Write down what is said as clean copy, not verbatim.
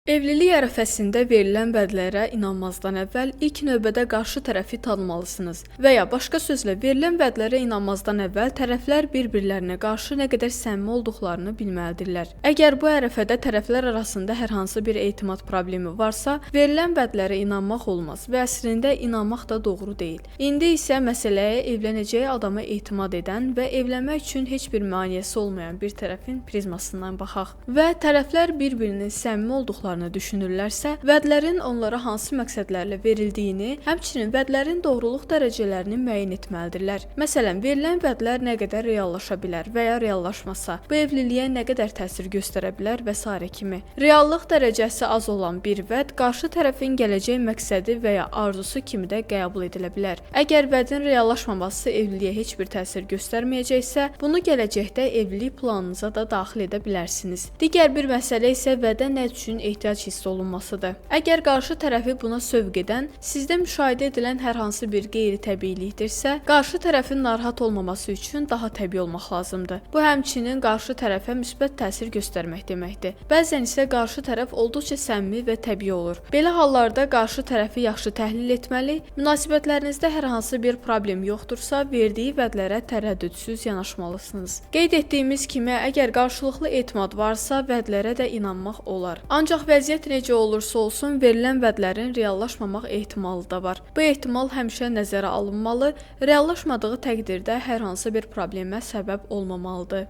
Evlilik ərəfəsində verilən vədlərə inanmazdan əvvəl ilk növbədə qarşı tərəfi tanımalısınız və ya başqa sözlə verilən vədlərə inanmazdan əvvəl tərəflər bir-birlərinə qarşı nə qədər səmimi olduqlarını bilməlidirlər. Əgər bu ərəfədə tərəflər arasında hər hansı bir etimad problemi varsa, verilən vədlərə inanmaq olmaz və əslində inanmaq da doğru deyil. İndi isə məsələyə evlənəcəyi adama etimad edən və evlənmək üçün heç bir maneəsi olmayan bir tərəfin prizmasından baxaq və tərəflər bir-birinin səmimi olduqlarını düşünürlərsə, vədlərin onlara hansı məqsədlərlə verildiyini, həmçinin vədlərin doğruluq dərəcələrini müəyyən etməlidirlər. Məsələn, verilən vədlər nə qədər reallaşa bilər və ya reallaşmasa, bu evliliyə nə qədər təsir göstərə bilər və sairə kimi. Reallıq dərəcəsi az olan bir vəd qarşı tərəfin gələcək məqsədi və ya arzusu kimi də qəbul edilə bilər. Əgər vədin reallaşmaması evliliyə heç bir təsir göstərməyəcəksə, bunu gələcəkdə evlilik planınıza da daxil edə bilərsiniz. Digər bir məsələ isə vədə nə üçün ehtiyac hiss olunmasıdır. Əgər qarşı tərəfi buna sövq edən, sizdə müşahidə edilən hər hansı bir qeyri-təbiilikdirsə, qarşı tərəfin narahat olmaması üçün daha təbii olmaq lazımdır. Bu həmçinin qarşı tərəfə müsbət təsir göstərmək deməkdir. Bəzən isə qarşı tərəf olduqca səmimi və təbii olur. Belə hallarda qarşı tərəfi yaxşı təhlil etməli, münasibətlərinizdə hər hansı bir problem yoxdursa, verdiyi vədlərə tərəddüdsüz yanaşmalısınız. Qeyd etdiyimiz kimi, əgər qarşılıqlı etimad varsa, vədlərə də inanmaq olar. Ancaq vəziyyət necə olursa olsun, verilən vədlərin reallaşmamaq ehtimalı da var. Bu ehtimal həmişə nəzərə alınmalı, reallaşmadığı təqdirdə hər hansı bir problemə səbəb olmamalıdır.